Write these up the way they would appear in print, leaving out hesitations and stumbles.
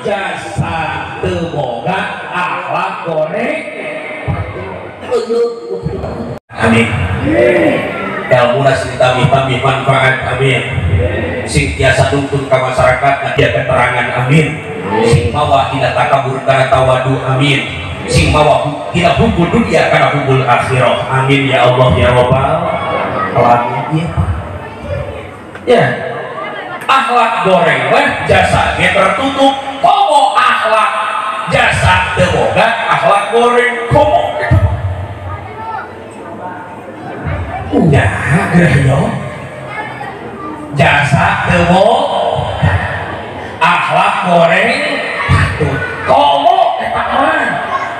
jasa teu boga akhlak goreng. Amin. Ilmu sing ditambih manfaat, amin. Sing tiasa tuntun ka masyarakat dia keterangan, amin. Sing mawa tidak takabur kana tawadu, amin. Sing mawa tidak hubbul dunia kana hubbul akhirah, amin ya Allah ya Rabbal alamin. Ya, akhlak goreng weh jasa ge tertutup, komo akhlak jasa teu boga akhlak goreng komo. Ya, gerah jasa teu boga akhlak goreng patut komo eta mah.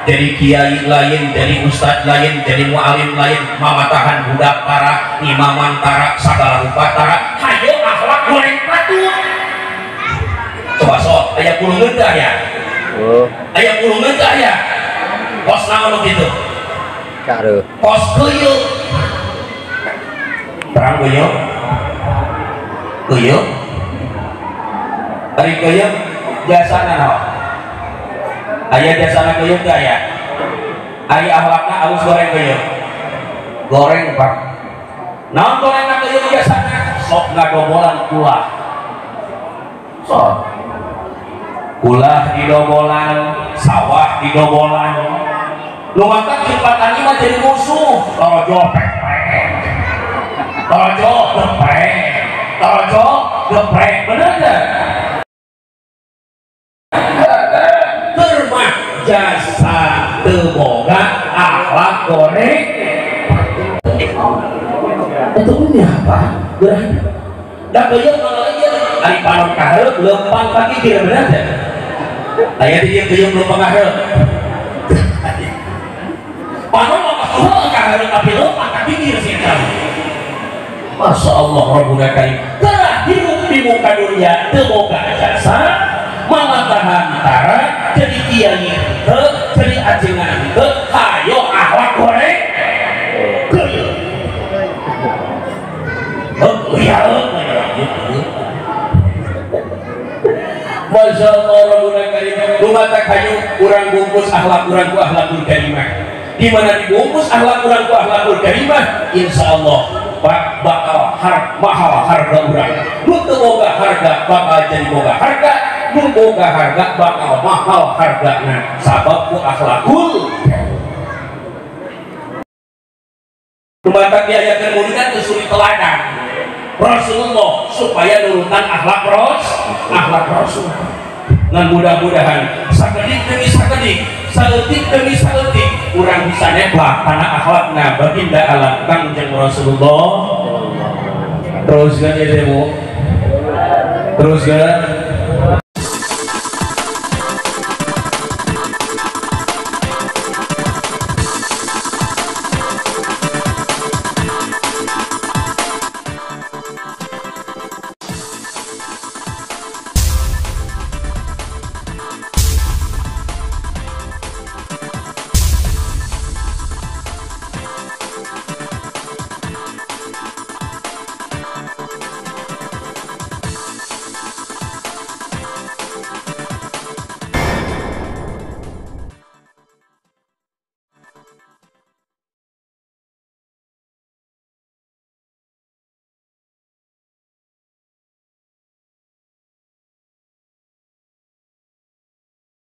Jadi kiai lain, jadi ustad lain, jadi mualim lain, mamatahan budak tara, imaman tara, sagala rupa tara, hayo akhlak goreng patut. Coba sok, aya pulungeun teu aya? Oh. Aya pulungeun teu aya? Kos naon kitu? Kareuh. Kos keuyeuh. Terang keuyeuh? Keuyeuh? Ari keuyeuh jasana naon? Aya jasana keuyeuh teu aya? Aya akhlakna alus goreng keuyeuh? Goreng Pak. Naon gorengna keuyeuh jasana? Sok ngadobolan kulah. Sok. Kulah didobolan, sawah didobolan. Nu matak jeung patani mah jadi musuh. Torojo pek-pek. Torojo geprek. Torojo geprek, bener teu? Termah jasa teu boga akhlak goreng. Itu punya apa? Berani. Da keuyeuh ngalaieun ari panon kahareup leumpang ka kikir, bener teu? Aya di dieu keuyeuh leumpang kahareup. Panon mah heuh kahareup tapi leumpang ka kikir sih eta. Masya Allah Rabbuna Karim. Telah hirup di muka dunia teu boga jasa, mamatahan tara, jadi kiai teu, jadi ajengan teu, hayo akhlak goreng keuyeuh. Masya Allah Rabbuna Karim. Lumatak hayu urang bungkus akhlak urang ku akhlakul karimah. Di mana dibungkus akhlak urang ku akhlakul karimah, insya Allah Pak bakal mahal harga urang. Nu teu boga harga bakal jadi boga harga, nu boga harga bakal mahal hargana sabab ku akhlakul. Lumatak diajarkeun muridna teu suri teladan Rasulullah supaya nurutan akhlak akhlak Rasul. Ngan mudah-mudahan sakedik demi sakedik, saeutik demi saeutik urang bisa neplak kana akhlakna baginda alam Kangjeng Rasulullah. Terus kan ya Bu? Terus kan?